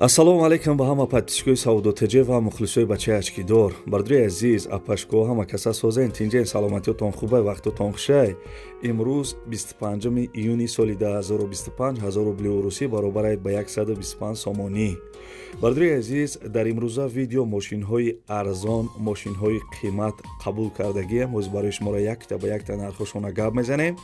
Ассалому алайкум ба ҳама подписчикои Савдо ТЖ ва мухлисои бачаи очкидор. Бардори азиз, апашко, ҳама каса созен, тинҷен, саломатиётон хубай, вақтотон хушай. Имрӯз 25 июни соли 2025, 1000 рубли урусӣ баробарай ба 125 сомонӣ. Бардори азиз, дар имрӯза видео мошинҳои арзон, мошинҳои қимат қабул кардагиам. Ҳозир барои шуморо якта ба якта нархошона гап мезанем.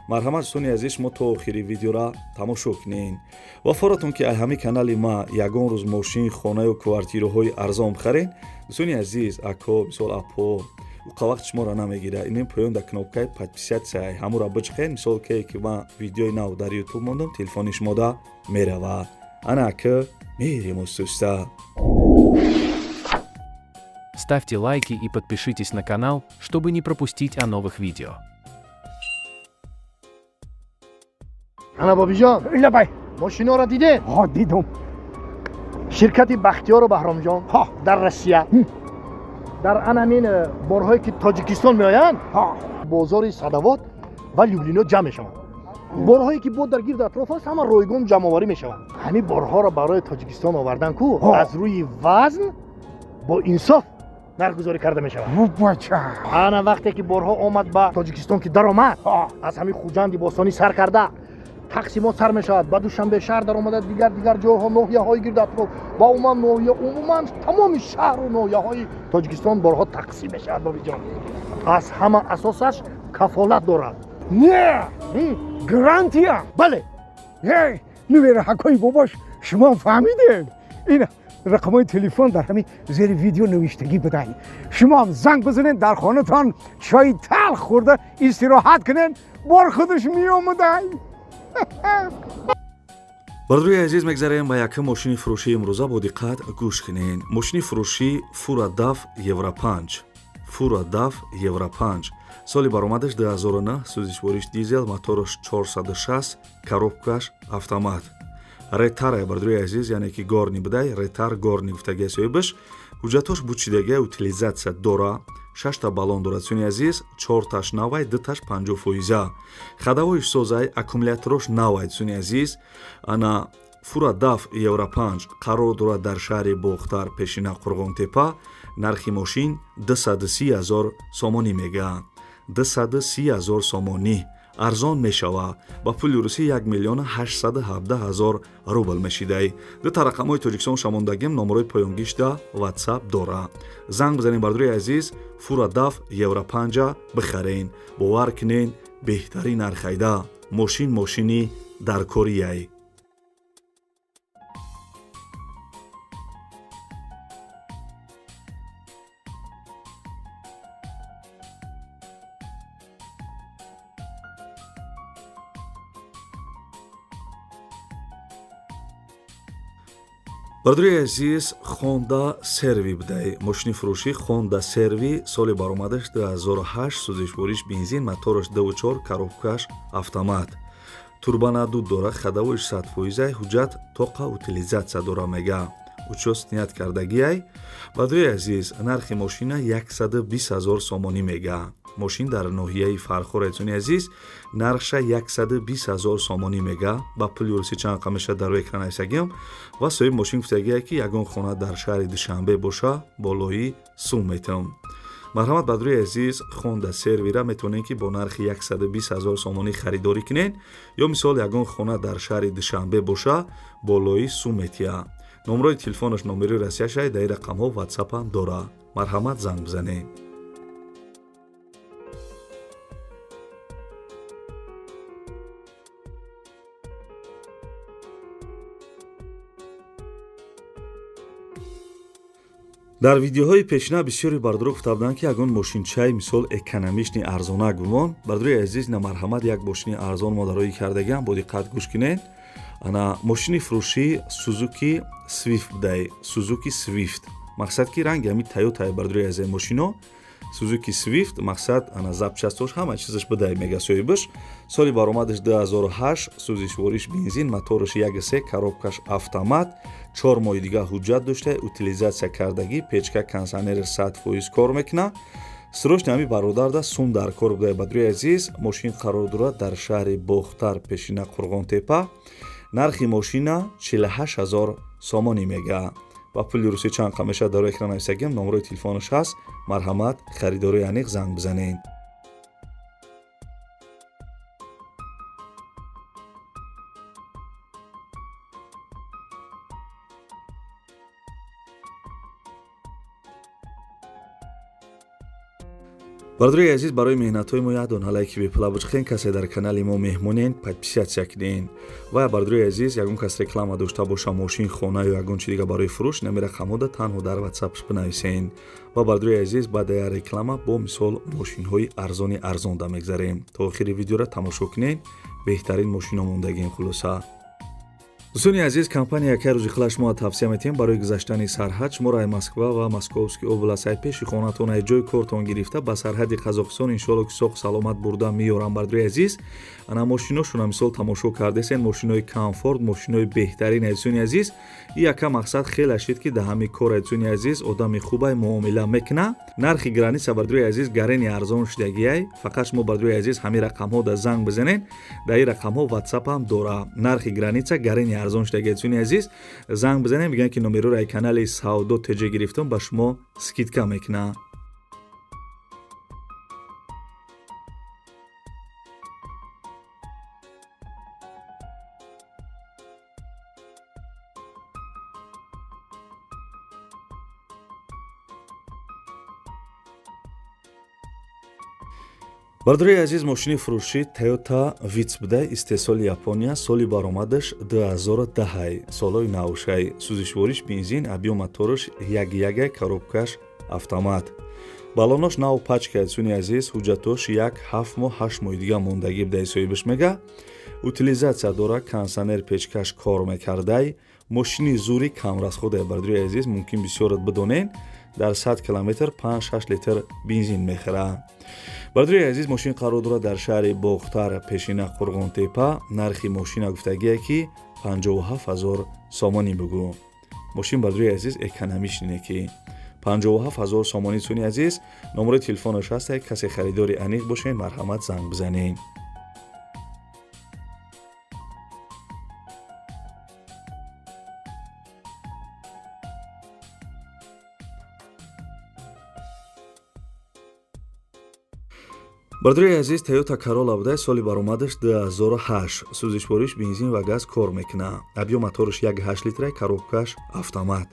Марҳамат, дӯстони азиз, шумо то охири видеора тамошо кунед ва форатон ки ай ҳамин канали ма ягон рӯз мошин, хонаю квартираҳои арзон бихарен. Дӯстони азиз, ако, мисол, апо, уқа вақт шуморо намегира. Инем поён дар кнопкаи подписаться ҳамура бичиқен. Мисол, ке ки ман видеои нав дар Ютуб мондам, телефони шумода меравад. Ана ака, мерем устуста. Ставьте лайки и подпишитесь на канал, чтобы не пропустить о новых видео. Ана, Бобиҷон. Лабай. Мошиноро дидед? Ҳо, дидум. Ширкати Бахтиёру Баҳромҷон ҳо дар Россия дар анамин борҳое ки Тоҷикистон меоянд, ҳо бозори Садовод ва Люблино ҷамъ мешаванд. Борҳое ки бо дар гирду атроф аст, ҳама ройгон ҷамъоварӣ мешаванд. Ҳамин борҳоро барои Тоҷикистон овардан ку аз рӯи вазн бо инсоф нархгузорӣ карда мешавад. Бача. Ана, вақте ки борҳо омад ба Тоҷикистон, ки даромад, аз ҳамин Хуҷанди бостонӣ сар карда, тақсимот сар мешавад, ба Душанбе шаҳр даромада, дигар дигар ҷойҳо, ноҳияҳои гирду атроф ва умуман ноҳия, умуман тамоми шаҳру ноҳияҳои Тоҷикистон борҳо тақсим мешавад. Бобиҷон, аз ҳама асосаш кафолат дорад. Не, гарантия. Бале. Эй, нувераҳакҳои бобош, шумо фаҳмидед, ин рақамҳои телефон дар ҳамин зери видео навиштагӣ будай. Шумоам занг бизанед, дар хонатон чои талх хӯрда истироҳат кунед, бор худаш меомадай. Бародарои азиз, мегзарем ба якум мошини фурӯшии имрӯза. Бо диққат гӯш кунед. Мошини фурӯшӣ фура даф Евро 5, фура даф Евро 5, соли баромадаш 2009, сӯзишвориш дизел, мотораш 460, коробкаш автомат, ретара. Бародарои азиз, яъне ки горный будай, ретар горный гуфтагия соҳибаш. Ҳуҷҷатош бучидагия, утилизация дора, шашта баллон дорад. Дӯстони азиз, чорташ навай, дуташ 50 фоиза, ходовойш созай, аккумуляторош навай. Дӯстони азиз, ана фура даф Евро 5 қарор дорад дар шаҳри Бохтар, пешина Қурғонтепа. Нархи мошин 230 000 сомонӣ мега, 230 000 сомонӣ, арзон мешава. Ба пули русӣ 1 817 000 рубл мешидай. Дута рақамҳои Тоҷикистон шамондагим, номерои поёнгишда Ватсап дора, занг бизанем. Бардори азиз, фура даф Евро панҷа бихарен, бовар кунен, беҳтарин нархайда мошин, мошини даркорияй. Бардори азиз, Хонда Серви будай. Мошини фурӯшӣ Хонда Серви, соли баромадаш 2008, сӯзишвориш бензин, мотораш 24, коробкаш автомат, турбонаддув дора, ходовойш 100 фоизай, ҳуҷҷат тоқа утилизация дора, мега, учёт снят кардагиай. Бардори азиз, нархи мошина 120 ҳазор сомонӣ мега. Мошин дар ноҳияи Фархор. Дӯстони азиз, нархша 120 ҳазор сомонӣ мега. Ба пули русӣ чанд қа мешавад, дар рӯи экран нависагиам. Ва соҳиби мошин гуфтагие, ки ягон хона дар шаҳри Душанбе боша, болои сум метавон. Марҳамат, бардори азиз, Хонда Сервира метавонед, ки бо нархи 120 ҳазор сомонӣ харидорӣ кунед, ё мисол ягон хона дар шаҳри Душанбе боша, болои сум метиҳа. Номерои телефонаш номери Россияшай, дар ин рақамҳо Ватсапам дора, марҳамат, занг бизанед. Дар видеоҳои пешина бисёре бардоро гуфта буданд, ки ягон мошинчаи мисол экономичный арзона гумон. Бардори азиз, на, марҳамат, як мошини арзон модароӣ кардагиам, бо диққат гӯш кунед. Ана мошини фурӯшӣ Сузуки Свифт будай. Сузуки Свифт, мақсад ки ранги ҳами Тойота. Бардори азиз, мошино Сузуки Свифт, мақсад, ана запчастҳош, ҳама чизаш будай, мега соҳибаш. Соли баромадаш 2008, сӯзишвориш бензин, мотораш 1,3, коробкаш автомат, 4 моҳи дига ҳуҷҷат дошта, утилизация кардагӣ, печка, кондиционераш 100% кор мекуна. Срочно ҳами бародарда сум дар кор будай. Бардори азиз, мошин қарор дорад дар шаҳри Бохтар, пешина Қурғонтепа. Нархи мошина 48 000 сомонӣ мега. Ба пули русӣ чанд қа мешавад дар экран нависагим, номерои телефонаш ҳаст. Марҳамат, харидорои аниқ занг бизанед. Бародари азиз, барои меҳнатҳои мо як дона лайки бепула бучхен. Касе дар канали мо меҳмонен, подписатсия кунен. Ва бародари азиз, ягон кас реклама дошта боша, мошин, хона ё ягон чи дига барои фурӯш, нами рақамҳода танҳо дар WhatsApp бинависен. Ва бародари азиз, баъд я реклама бо мисол мошинҳои арзони арзонда мегзарем. То охири видеора тамошо кунен, беҳтарин мошино мондагием хулоса. Дӯстони азиз, компания яке рӯзи хила шумо тавсия метиҳем барои гузаштани сарҳад. Шуморо ай Москва ва Московский област, ай пеши хонатон, ай ҷои кортон гирифта ба сарҳади Қазоқистон иншоалло ки соқ саломат бурда меёрам. Бародари азиз, ана мошиношона мисол тамошо кардесен, мошинои комфорт, мошинои беҳтарин. Дӯстони азиз, и яка мақсад хеле шид ки дар ҳамин кор, дӯстони азиз, одами хубай муомила мекуна. Нархи граница, бародари азиз, гарени арзон шудагиай. Фақат шумо, бародари азиз, ҳамин рақамҳо да занг бизанед, дар ин рақамҳо WhatsApp ҳам дора. Нархи граница гарени арзон шудагиай. Дӯстони азиз, занг бизанед, мегӯянд ки номероро ай канали Савдо ТЖ гирифтам, ба шумо скидка мекунад. Бародари азиз, мошини фурӯшӣ Toyota Vitz буда, истеҳсоли Япония, соли баромадаш 2010, солҳои навшай, сӯзишвориш бензин, объём мотораш 1.1, коробкаш автомат. Балонош нав пачка. Дӯстони азиз, ҳуҷҷатош 1 7 моҳ 8 моҳи дига мондагӣ буда, соҳибаш мега. Утилизатсия дора, кондитсионер, печкаш кор мекардай. Мошини зури камрасходе, бародари азиз, мумкин бисёрат бидонен, дар 100 километр 5-6 литр бензин мехӯрад. Бародари азиз, мошин қарор дорад дар шаҳри Бохтар, пешина Қурғонтепа. Нархи мошина гуфтагие ки 57 000 сомонӣ бугӯ. Мошин, бародари азиз, экономичный ки 57 000 сомонӣ. Дӯстони азиз, номерои телефонаш ҳаст, касе харидори аниқ бошед, марҳамат, занг бизанед. Бародари азиз, Toyota Corolla буда, соли баромадаш 2008, сӯзишвориш бензин ва газ кор мекунад. Объём мотораш 1.8 литра, коробкаш автомат.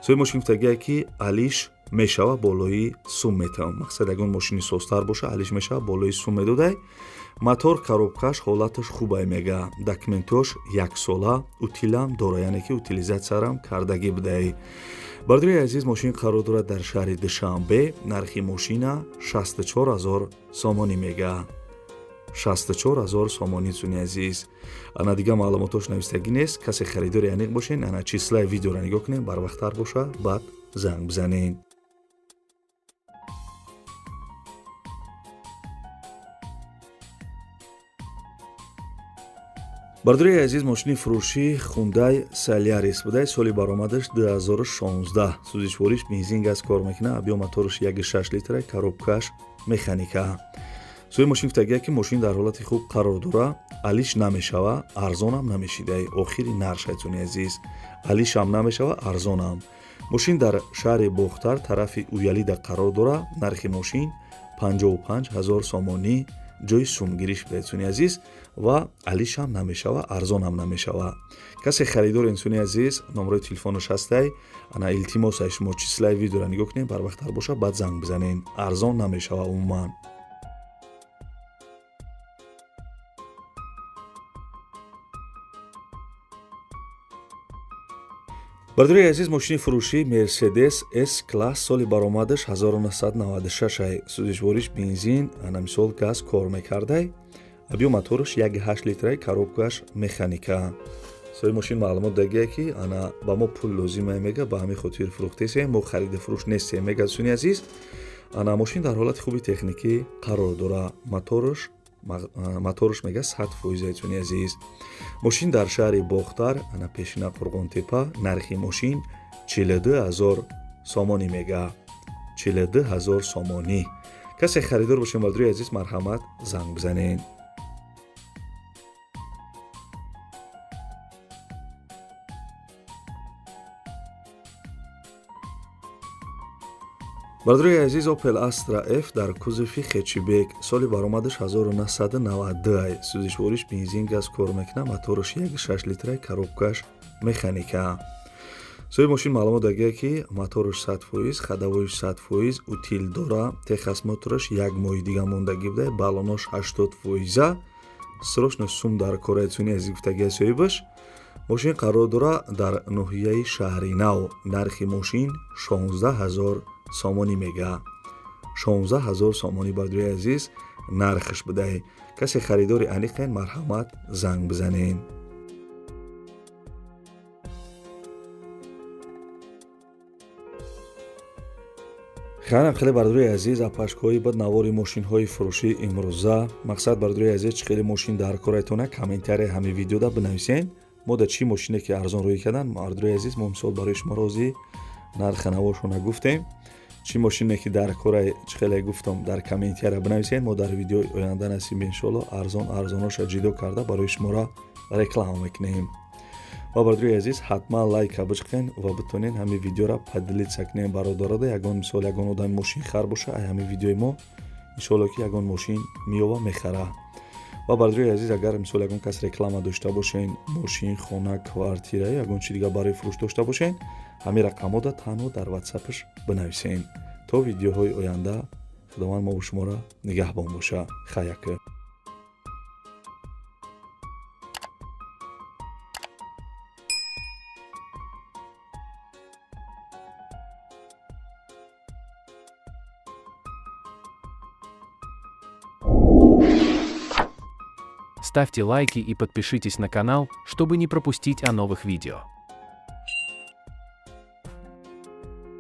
Соҳиби мошин гуфтагие ки алиш мешава, болои сум метавон. Мақсад, ягон мошини созтар боша, алиш мешава, болои сум медодай. Мотор, коробкаш ҳолаташ хубай мега. Документош яксола, утилам дора, яъне ки утилизатсиярам кардагӣ будай. Бародари азиз, мошин қарор дорад дар шаҳри Душанбе. Нархи мошина 64 000 сомонӣ мега. 64 000 сомонӣ. Дӯстони азиз, ана дига маълумотош навистагӣ нест. Касе харидори аниқ бошед, ана числаи видеоро нигоҳ кунед, барвақттар боша, баъд занг бизанед. Бародари азиз, мошини фурӯшӣ Hyundai Solaris буда, соли баромадаш 2016, сӯзишвориш бензин, газ кор мекунад, объём мотораш 1.6 литра, коробкаш механика. Соҳиби мошин гуфтагия ки мошин дар ҳолати хуб қарор дора, алиш намешава, арзонам намешидай. Охири нарх, дӯстони азиз, алишам намешава, арзонам. Мошин дар шаҳри Бохтар, тарафи Уялида қарор дора. Нархи мошин 55 000 сомонӣ, ҷои сумгириш буда, дӯстони азиз, ва алишам намешава, арзонам намешава. Касе харидор, дӯстони азиз, номерои телефонаш ҳастай. Ана илтимос, ай шумо числаи видеоро нигоҳ кунед, барвақттар боша, баъд занг бизанед. Арзон намешава умуман. Бародари азиз, мошини фурӯшӣ Mercedes S-класс, соли баромадаш 1996, сӯзишвориш бензин, ана мисол газ кор мекардай. Объём мотораш 1.8 литра, коробкаш механика. Соҳиби мошин маълумот дагия ки ана ба мо пул лозима мега, ба ҳамин хотир фурӯхтесем, мо хариду фурӯш нестем мега. Дӯстони азиз, ана мошин дар ҳолати хуби техникӣ қарор дора. Мотораш мега 100%. Дӯстони азиз, мошин дар шаҳри Бохтар, ана пешина Қурғонтепа. Нархи мошин 42 000 сомонӣ мега, 42 000 сомонӣ. Касе харидор бошед, бародари азиз, марҳамат, занг бизанед. Бародарои азиз, Opel Astra F дар кузови хэтчбек, соли баромадаш 1992, сӯзишвориш бензин, газ кор мекунад, мотораш 1,6 литра, коробкаш механика. Соҳиби мошин маълумот дагия, ки мотораш 100%, ходовойш 100%, утиль дора, техосмотраш як моҳи дига мондагӣ буда, баллонош 80 фоиза. Срочно сум дар кораи, цуни азиз, гуфтагия соҳибаш. Мошин қарор дора дар ноҳияи Шаҳри Нав. Нархи мошин 16 ҳазор сомонӣ мега, 16 ҳазор сомонӣ, бародарои азиз, нархаш будай. Касе харидори аниқен, марҳамат, занг бизанен. Хеле хеле, бародарои азиз, апашкҳои бад навори мошинҳои фурӯшии имрӯза. Мақсад, бародарои азиз, чӣ хеле мошин дар корайтона, комментария ҳамин видеода бинависен. Мо да чӣ мошине ки арзон рӯй кардан, бародарои азиз, мо мисол барои шумо розӣ нархи наворшона гуфтем. Чӣ мошине ки дар корай, чӣ хеле гуфтам, дар комментария бинависен. Мо дар видеои оянда, насиб иншоалло, арзон арзоноша ҷидо карда барои шуморо реклама мекунем. Ва, бародарои азиз, ҳатман лайка бичиқен ва битонен ҳамин видеоро поделиться кунем бародарода. Ягон мисол, ягон одами мошинхар боша, ай ҳамин видеои мо иншоалло ки ягон мошин меёва, мехара. Ва, бародарои азиз, агар мисол ягон кас реклама дошта бошен, мошин, хона, квартира, ягон чи дига барои фурӯш дошта бошен, ҳамин рақамҳода танҳо дар ватсапаш бинависен. То видеоҳои оянда Худованд мову шуморо нигаҳбон боша. Хаяка. Ставьте лайки и подпишитесь на канал, чтобы не пропустить о новых видео.